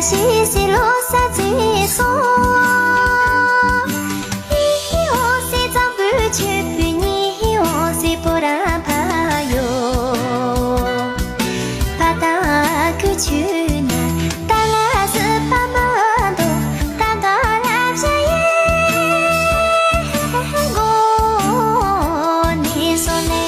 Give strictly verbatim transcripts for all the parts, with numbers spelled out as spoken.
ཤེས་སི་ལོ་ས་ཚེ་སོ། ཧི་ཧི་འོ་སི་ཙམ་བུ་ཆུ་བུ་ཉི་ཧི་འོ་སི་པོ་ར་ཕ་ཡོ། ཕ་ཏ་ཁུ་ཆུ་ན་ཏ་ལ་སི་པ་མ་དོ་ཏ་ཏ་ལ་བྱ་ཡེ་གོ་ནི་སོ་ནེ།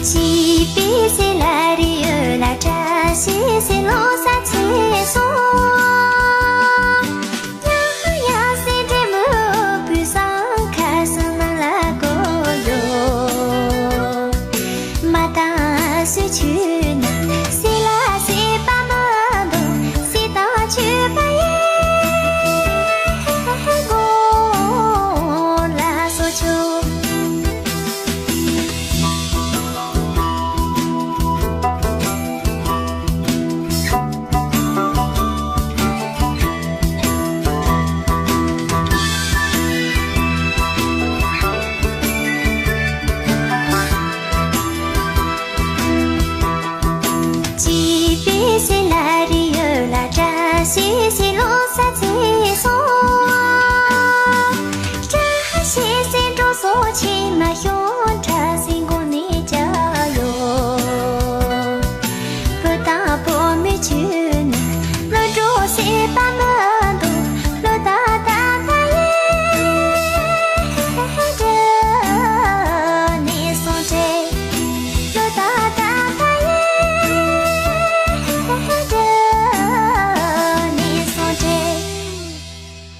ཅི་པི་སི་ལ་རི་ཡོད་ལ་བཀྲ་ཤིས་སི་ལོ་ས་ཚེ་སོ། ཡ་ཡ་སེ་འདྲེ་མོ་བུ་སང་ཁ་སང་ནང་ལ་གོ་ཡོ། མ་དང་སུ་ཆུ་ན་སི་ལ་སི་པ་མ་དོ་སི་དང་ཆུ་པ་ཡེ་གོ་ལ་སོ་ཆུ། ཅི་པི་སི་ལ་རི་ཡོད་ལ་བཀྲ་ཤིས་སི་ལོ་ས་ཚེ་སོ། བཀྲ་ཤིས་སི་འགྲོ་སོ་ཆེ་མ་ཤོ།